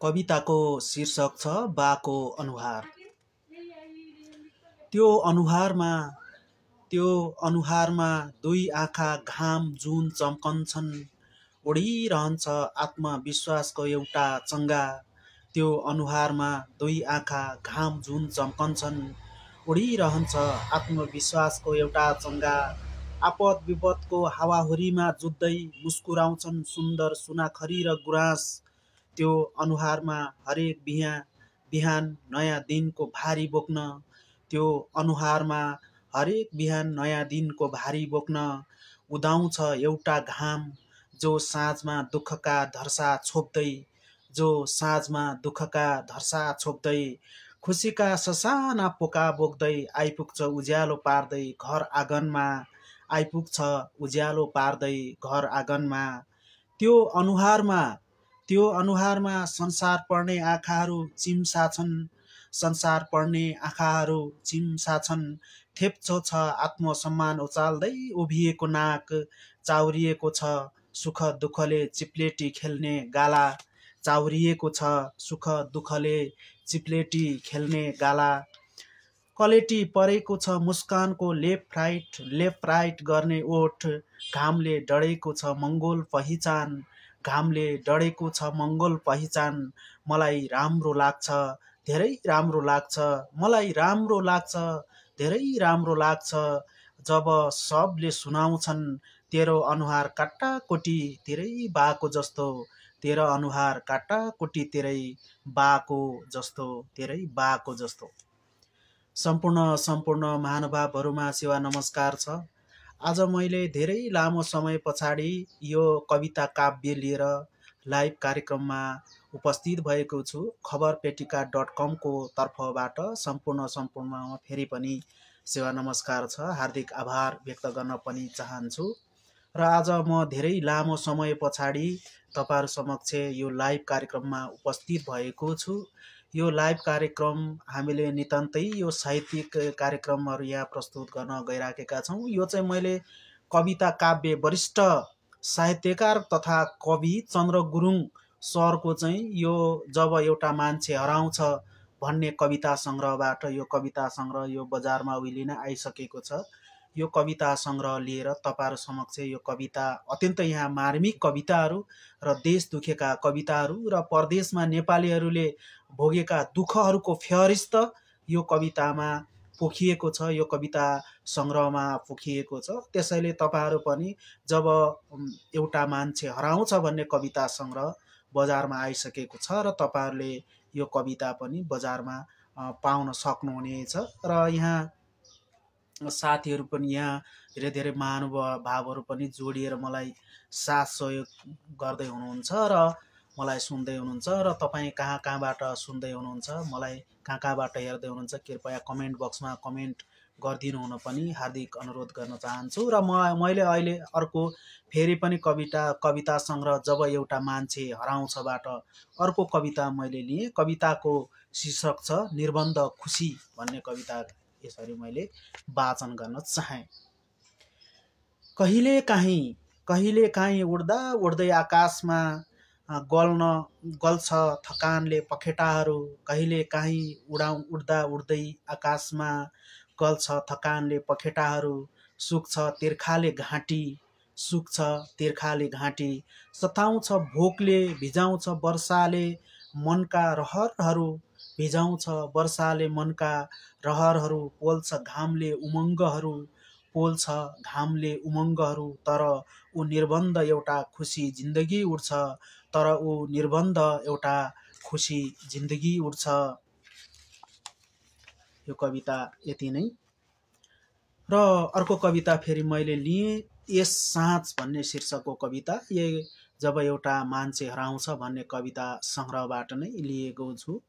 कविताको शीर्षक छ बाको अनुहार। त्यो अनुहारमा दुई आँखा घाम जुन चम्कन्छन्, उडिरहन्छ आत्मविश्वासको एउटा चङ्गा। त्यो अनुहारमा दुई आँखा घाम जुन चम्कन्छन्, उडिरहन्छ आत्मविश्वासको एउटा चङ्गा। आपद विपदको हावाहुरीमा जुत्दै मुस्कुराउँछन् सुन्दर सुनाखरी र गुराँस। त्यो अनुहारमा हरेक बिहान नयाँ दिनको भारी बोक्न, त्यो अनुहारमा हरेक बिहान नयाँ दिनको भारी बोक्न उदाउँछ एउटा घाम, जो साँझमा दुःखका धर्सा छोप्दै खुसीका ससाना पोका बोक्दै आइपुग्छ उज्यालो पार्दै घर आँगनमा। त्यो अनुहारमा संसार पढ्ने आँखाहरू चिम्सा छन्। थेप्चो छ आत्मसम्मान उचाल्दै उभिएको नाक, चाउरिएको छ सुख दुःखले चिप्लेटी खेल्ने गाला। कलेटी परेको छ मुस्कानको लेफ्ट राइट गर्ने ओठ, घामले डढेको छ मङ्गोल पहिचान। मलाई राम्रो लाग्छ, धेरै राम्रो लाग्छ जब सबले सुनाउँछन् तेरो अनुहार काट्टाकोटी तेरै बाको जस्तो। सम्पूर्ण महानुभावहरूमा सेवा नमस्कार छ। आज मैले धेरै लामो समय पछाडि यो कविता काव्य लिएर लाइभ कार्यक्रममा उपस्थित भएको छु। खबरपेटिका.com को तर्फबाट सम्पूर्ण फेरि पनि सेवा नमस्कार छ, हार्दिक आभार व्यक्त गर्न पनि चाहन्छु। र आज म धेरै लामो समय पछाडि तपाईहरु समक्ष यो लाइभ कार्यक्रममा उपस्थित भएको छु। यो लाइभ कार्यक्रम हामीले नितान्तै यो साहित्यिक कार्यक्रमहरू यहाँ प्रस्तुत गर्न गइराखेका छौँ। यो चाहिँ मैले कविता काव्य वरिष्ठ साहित्यकार तथा कवि चन्द्र गुरुङ सरको चाहिँ यो जब एउटा मान्छे हराउँछ भन्ने कविता संग्रहबाट यो कविता संग्रह यो बजारमा उहिले नै आइसकेको छ। यो कविता संग्रह लिएर तपाईहरु समक्ष यो कविता अत्यन्तै यहाँ मार्मिक कविताहरू र देश दुखेका कविताहरू र परदेशमा नेपालीहरूले भोगेका दुःखहरूको फ्यारिस्त यो कवितामा पोखिएको छ, यो कविता संग्रहमा पोखिएको छ। त्यसैले तपाईहरु पनि जब एउटा मान्छे हराउँछ भन्ने कविता संग्रह बजारमा आइसकेको छ र तपाईहरुले यो कविता पनि बजारमा पाउन सक्नुहुनेछ। र यहाँ साथीहरू पनि यहाँ धेरै महानुभावहरू पनि जोडिएर मलाई साथ सहयोग गर्दै हुनुहुन्छ र मलाई सुन्दै हुनुहुन्छ। र तपाईं कहाँबाट सुन्दै हुनुहुन्छ, मलाई कहाँबाट हेर्दै हुनुहुन्छ, कृपया कमेन्ट बक्समा कमेन्ट गरिदिनु हुन पनि हार्दिक अनुरोध गर्न चाहन्छु। र मैले अहिले अर्को फेरि पनि कविता संग्रह जब एउटा मान्छे हराउँछबाट अर्को कविता मैले लिए। कविताको शीर्षक छ निर्बन्ध खुसी भन्ने कविता यसरी मैले वाचन गर्न चाहे। कहिले काहीँ उड्दै आकाशमा गल्छ थकानले पखेटाहरू। कहिले काहीँ उड्दै आकाशमा गल्छ थकानले पखेटाहरू। सुक्छ तिर्खाले घाँटी, सताउँछ भोकले, भिजाउँछ वर्षाले मनका रहरहरू। पोल्छ घामले उमङ्गहरू, तर ऊ निर्बन्ध एउटा खुसी जिन्दगी उड्छ। यो कविता यति नै। र अर्को कविता फेरि मैले लिए, यस साँझ भन्ने शीर्षकको कविता। जब एउटा मान्छे हराउँछ भन्ने कविता संग्रहबाट नै लिएको छु।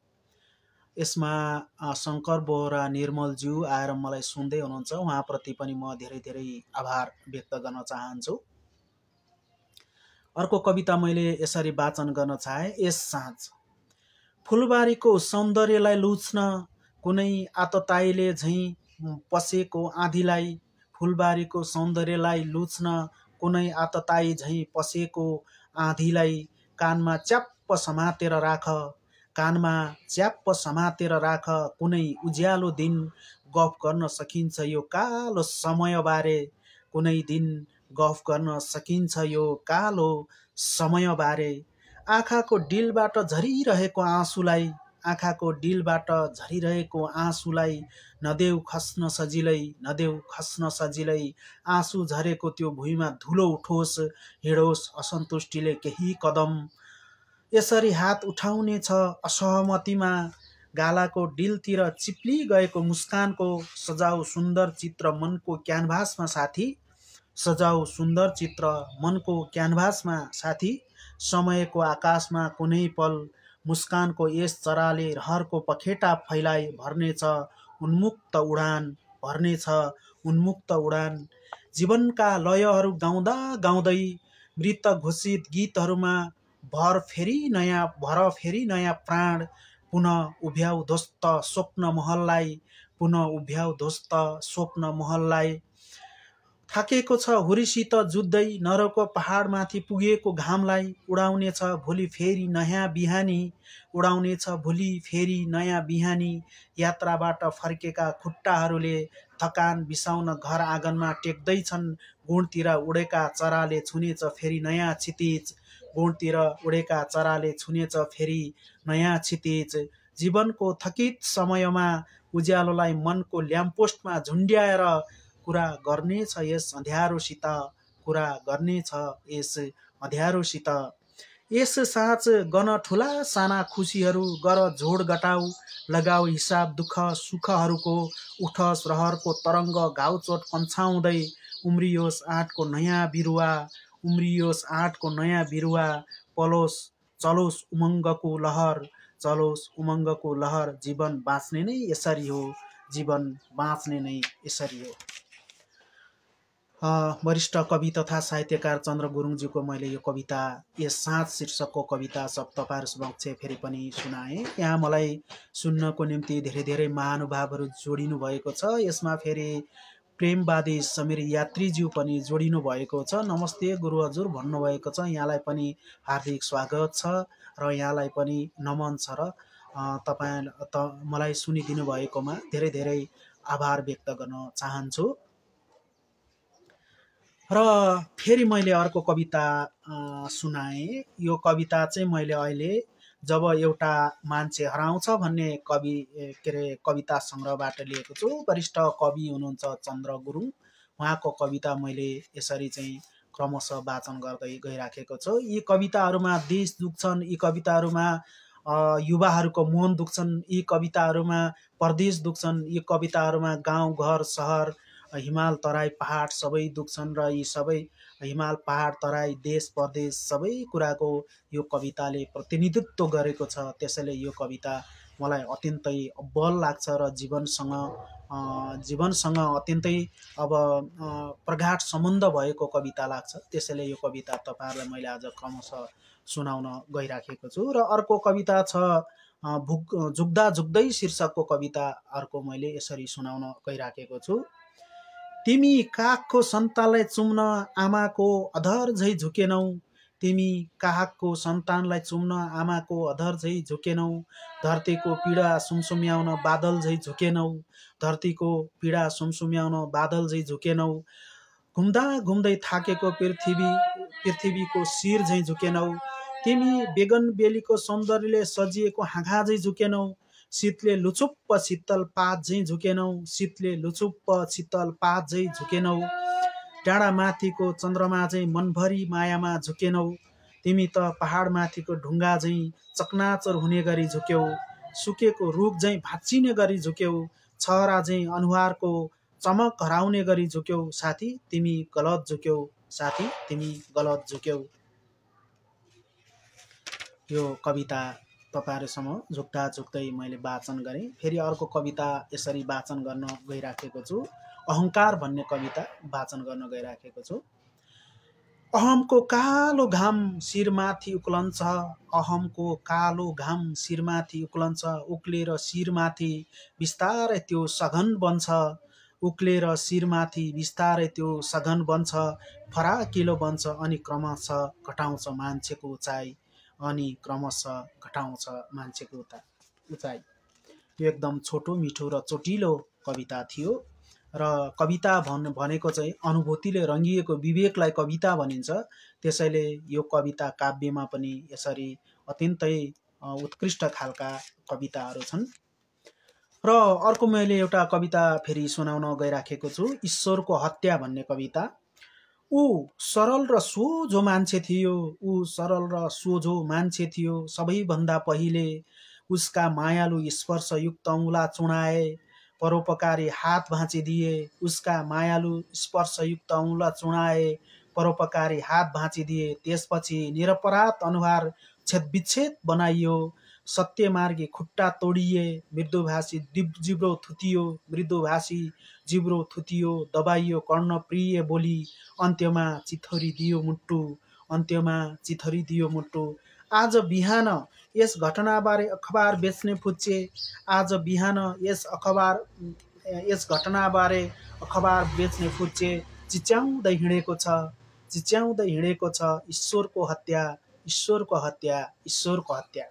यसमा शङ्कर बोहरा निर्मलज्यू आएर मलाई सुन्दै हुनुहुन्छ, उहाँप्रति पनि म धेरै आभार व्यक्त गर्न चाहन्छु। अर्को कविता मैले यसरी वाचन गर्न चाहे। यस साँझ फुलबारीको सौन्दर्यलाई लुच्न कुनै आतताईले झैं पसेको आँधीलाई। फुलबारीको सौन्दर्यलाई लुच्न कुनै आतताई झैं पसेको आँधीलाई। कानमा च्याप्प समातेर राख, कानमा च्याप्प समातेर राख, कुनै उज्यालो दिन गफ गर्न सकिन्छ यो कालो समयबारे। कुनै दिन गफ गर्न सकिन्छ यो कालो समयबारे। आँखाको डिलबाट झरिरहेको आँसुलाई, आँखाको डिलबाट झरिरहेको आँसुलाई नदेऊ खस्न सजिलै, नदेऊ खस्न सजिलै। आँसु झरेको त्यो भुइँमा धुलो उठोस्, हिँडोस् असन्तुष्टिले केही कदम। यसरी हात उठाउने छ असहमतिमा, गालाको डिलतिर चिप्ली गएको मुस्कानको। सजाऊ सुन्दर चित्र मनको क्यानभासमा साथी, सजाऊ सुन्दर चित्र मनको क्यानभासमा साथी। समयको आकाशमा कुनै पल मुस्कानको यस चराले रहरको पखेटा फैलाइ भर्नेछ उन्मुक्त उडान, भर्नेछ उन्मुक्त उडान। जीवनका लयहरू गाउँदा गाउँदै मृत घोषित गीतहरूमा भर फेरि नयाँ प्राण। पुनः उभ्याउ ध्वस्त स्वप्न महललाई, पुनः उभ्याउ ध्वस्त स्वप्न महललाई। थाकेको छ हुरीसित जुत्दै नरको पहाडमाथि पुगेको घामलाई। उडाउनेछ भोलि फेरि नयाँ बिहानी, उडाउनेछ भोलि फेरि नयाँ बिहानी। यात्राबाट फर्केका खुट्टाहरूले थकान बिसाउन घर आँगनमा टेक्दैछन्। गुणतिर उडेका चराले छुनेछ फेरि नयाँ क्षितिज, गुणतिर उडेका चराले छुनेछ फेरि नयाँ क्षितिज। जीवनको थकित समयमा उज्यालोलाई मनको ल्याम्पपोस्टमा झुन्ड्याएर कुरा गर्नेछ यस अँध्यारोसित, कुरा गर्नेछ यस अँध्यारोसित। यस साँझ गन ठुला साना खुसीहरू गर जोड घटाउ, लगाऊ हिसाब दुःख सुखहरूको। उठोस् रहरको तरङ्ग घाउचोट पन्छाउँदै, उम्रियोस् आँटको नयाँ बिरुवा, उम्रियोस् आँटको नयाँ बिरुवा। पलोस् चलोस् उमङ्गको लहर, चलोस् उमङ्गको लहर। जीवन बाँच्ने नै यसरी हो, जीवन बाँच्ने नै यसरी हो। वरिष्ठ कवि तथा साहित्यकार चन्द्र गुरुङज्यूको मैले यो कविता, यस साँझ शीर्षकको कविता सब तपाईँहरू समक्ष फेरि पनि सुनाएँ। यहाँ मलाई सुन्नको निम्ति धेरै धेरै महानुभावहरू जोडिनु भएको छ। यसमा फेरि प्रेमवादी समीर यात्रीज्यू पनि जोडिनु भएको छ। नमस्ते गुरु हजुर भन्नुभएको छ, यहाँलाई पनि हार्दिक स्वागत छ र यहाँलाई पनि नमन छ र मलाई सुनिदिनु भएकोमा धेरै धेरै आभार व्यक्त गर्न चाहन्छु। र फेरि मैले अर्को कविता सुनाएँ। यो कविता चाहिँ मैले अहिले जब एउटा मान्छे हराउँछ भन्ने कविता सङ्ग्रहबाट लिएको छु। वरिष्ठ कवि हुनुहुन्छ चन्द्र गुरुङ, उहाँको कविता मैले यसरी चाहिँ क्रमशः वाचन गर्दै गइराखेको छु। यी कविताहरूमा देश दुख्छन्, यी कविताहरूमा युवाहरूको मन दुख्छन्, यी कविताहरूमा परदेश दुख्छन्, यी कविताहरूमा गाउँ घर सहर हिमाल तराई पहाड सबै दुख्छन् र यी सबै हिमाल पहाड तराई देश परदेश सबै कुराको यो कविताले प्रतिनिधित्व गरेको छ। त्यसैले यो कविता मलाई अत्यन्तै बल लाग्छ र जीवनसँग अत्यन्तै अब प्रगाढ सम्बन्ध भएको कविता लाग्छ। त्यसैले यो कविता तपाईँहरूलाई मैले आज क्रमशः सुनाउन गइराखेको छु। र अर्को कविता छ झुक्दा झुक्दै शीर्षकको कविता अर्को मैले यसरी सुनाउन गइराखेको छु। तिमी काखको सन्तानलाई चुम्न आमाको अधर झै झुकेनौ, तिमी काखको सन्तानलाई चुम्न आमाको अधर झै झुकेनौ। धरतीको पीडा सुमसुम्याउन बादल झै झुकेनौ, धरतीको पीडा सुमसुम्याउन बादल झै झुकेनौ। घुम्दा घुम्दै थाकेको पृथ्वीको शिर झै झुकेनौ। तिमी बेगन बेलीको सौन्दर्यले सजिएको हाँगा झै झुकेनौ। शीतले लुचुप्प शीतल पात झै झुकेनौ, शीतले लुचुप्प शीतल पात झै झुकेनौ। डाँडा माथिको चन्द्रमा झै मनभरि मायामा झुकेनौ। तिमी त पहाड माथिको ढुङ्गा झै चकनाचर हुने गरी झुक्यौ। सुकेको रुख झै भाँचिने गरी झुक्यौ, छहरा झै अनुहारको चमक हराउने गरी झुक्यौ। साथी तिमी गलत झुक्यौ, साथी तिमी गलत झुक्यौ। यो कविता तपाईँहरूसँग झुक्दा झुक्दै मैले वाचन गरेँ। फेरि अर्को कविता यसरी वाचन गर्न गइराखेको छु। अहङ्कार भन्ने कविता वाचन गर्न गइराखेको छु। अहमको कालो घाम शिरमाथि उक्लन्छ, अहमको कालो घाम शिरमाथि उक्लन्छ। उक्लेर शिरमाथि बिस्तारै त्यो सघन बन्छ, उक्लेर शिरमाथि बिस्तारै त्यो सघन बन्छ। फराकिलो बन्छ अनि क्रमशः घटाउँछ मान्छेको उचाइ, अनि क्रमशः घटाउँछ मान्छेको उचाइ। यो एकदम छोटो मिठो र चोटिलो कविता थियो र कविता भनेको चाहिँ अनुभूतिले रङ्गिएको विवेकलाई कविता भनिन्छ। त्यसैले यो कविता काव्यमा पनि यसरी अत्यन्तै उत्कृष्ट खालका कविताहरू छन्। र अर्को मैले एउटा कविता फेरि सुनाउन गइराखेको छु, ईश्वरको हत्या भन्ने कविता। ऊ सरल र सोझो मान्छे थियो, ऊ सरल र सोझो मान्छे थियो, सबैभन्दा पहिले उसका मायालु स्पर्शयुक्त औँला चुडाए, परोपकारी हात भाँचिदिए। उसका मायालु स्पर्शयुक्त औँला चुडाए, परोपकारी हात भाँचिदिए। त्यसपछि निरपराध अनुहार छेदविच्छेद बनाइयो, सत्यमार्गी खुट्टा तोडिए, मृदुभाषी जिब्रो थुतियो, मृदुभाषी जिब्रो थुतियो, दबाइयो कर्णप्रिय बोली, अन्त्यमा चिथोरिदियो मुट्टु, अन्त्यमा चिथोरिदियो मुट्टु। आज बिहान यस घटनाबारे अखबार बेच्ने फुच्चे, आज बिहान यस घटनाबारे अखबार बेच्ने फुच्चे चिच्याउँदै हिँडेको छ, चिच्याउँदै हिँडेको छ, ईश्वरको हत्या, ईश्वरको हत्या, ईश्वरको हत्या।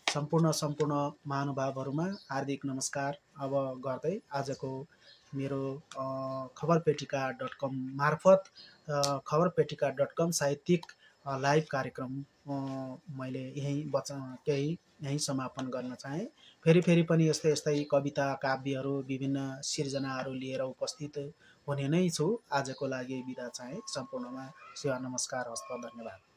सम्पूर्ण महानुभावहरूमा हार्दिक नमस्कार। अब गर्दै आजको मेरो खबरपेटिका.com मार्फत खबरपेटिका.com साहित्यिक लाइभ कार्यक्रम मैले यही समापन गर्न चाहेँ। फेरि पनि यस्तै कविता काव्यहरू विभिन्न सिर्जनाहरू लिएर उपस्थित हुने नै छु। आजको लागि बिदा चाहे। सम्पूर्णमा सेवा नमस्कार, हस्त, धन्यवाद।